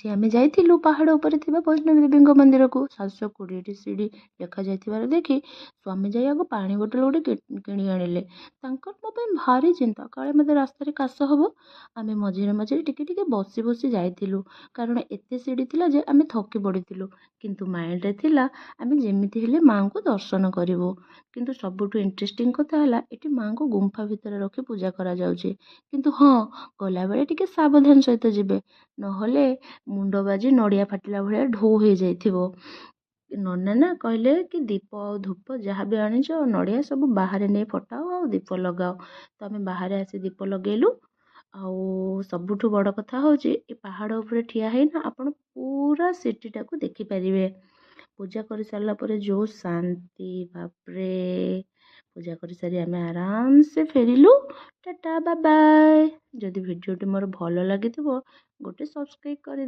ସେ ଆମେ ଯାଇଥିଲୁ ପାହାଡ଼ ଉପରେ ଥିବା ବୈଷ୍ଣବୀ ଦେବୀଙ୍କ ମନ୍ଦିରକୁ। 720ଟି ସିଡ଼ି ଲେଖାଯାଇଥିବାର ଦେଖି ସ୍ୱାମୀ ଯାଇ ଆଗ ପାଣି ବୋଟଲ ଗୋଟେ କିଣି ଆଣିଲେ। ତାଙ୍କର ମୋ ପାଇଁ ଭାରି ଚିନ୍ତା, କାଳେ ମୋତେ ରାସ୍ତାରେ କାଶ ହେବ। ଆମେ ମଝିରେ ମଝିରେ ଟିକେ ଟିକେ ବସି ବସି ଯାଇଥିଲୁ, କାରଣ ଏତେ ସିଡ଼ି ଥିଲା ଯେ ଆମେ ଥକି ପଡ଼ିଥିଲୁ। କିନ୍ତୁ ମାଇଣ୍ଡରେ ଥିଲା ଆମେ ଯେମିତି ହେଲେ ମାଆଙ୍କୁ ଦର୍ଶନ କରିବୁ। କିନ୍ତୁ ସବୁଠୁ ଇଣ୍ଟରେଷ୍ଟିଂ କଥା ହେଲା, ଏଠି ମାଆଙ୍କୁ ଗୁମ୍ଫା ଭିତରେ ରଖି ପୂଜା କରାଯାଉଛି। କିନ୍ତୁ ହଁ, ଗଲାବେଳେ ଟିକେ ସାବଧାନ ସହିତ ଯିବେ, ନହେଲେ ମୁଣ୍ଡ ବାଜି ନଡ଼ିଆ ଫାଟିଲା ଭଳିଆ ଢୋ ହେଇଯାଇଥିବ। ନନା ନା କହିଲେ କି ଦୀପ ଆଉ ଧୂପ ଯାହା ବି ଆଣିଛ, ନଡ଼ିଆ ସବୁ ବାହାରେ ନେଇ ଫଟାଅ ଆଉ ଦୀପ ଲଗାଅ। ତ ଆମେ ବାହାରେ ଆସି ଦୀପ ଲଗେଇଲୁ। ଆଉ ସବୁଠୁ ବଡ଼ କଥା ହେଉଛି, ଏ ପାହାଡ଼ ଉପରେ ଠିଆ ହେଇ ନା ଆପଣ ପୁରା ସିଟିଟାକୁ ଦେଖିପାରିବେ। ପୂଜା କରିସାରିଲା ପରେ ଯେଉଁ ଶାନ୍ତି, ବାପରେ! ପୂଜା କରିସାରି ଆମେ ଆରାମସେ ଫେରିଲୁ। Tata, bye bye. ଯଦି ଭିଡ଼ିଓଟି ମୋର ଭଲ ଲାଗିଥିବ, ଗୋଟେ ସବସ୍କ୍ରାଇବ୍ କରିଦେବେ।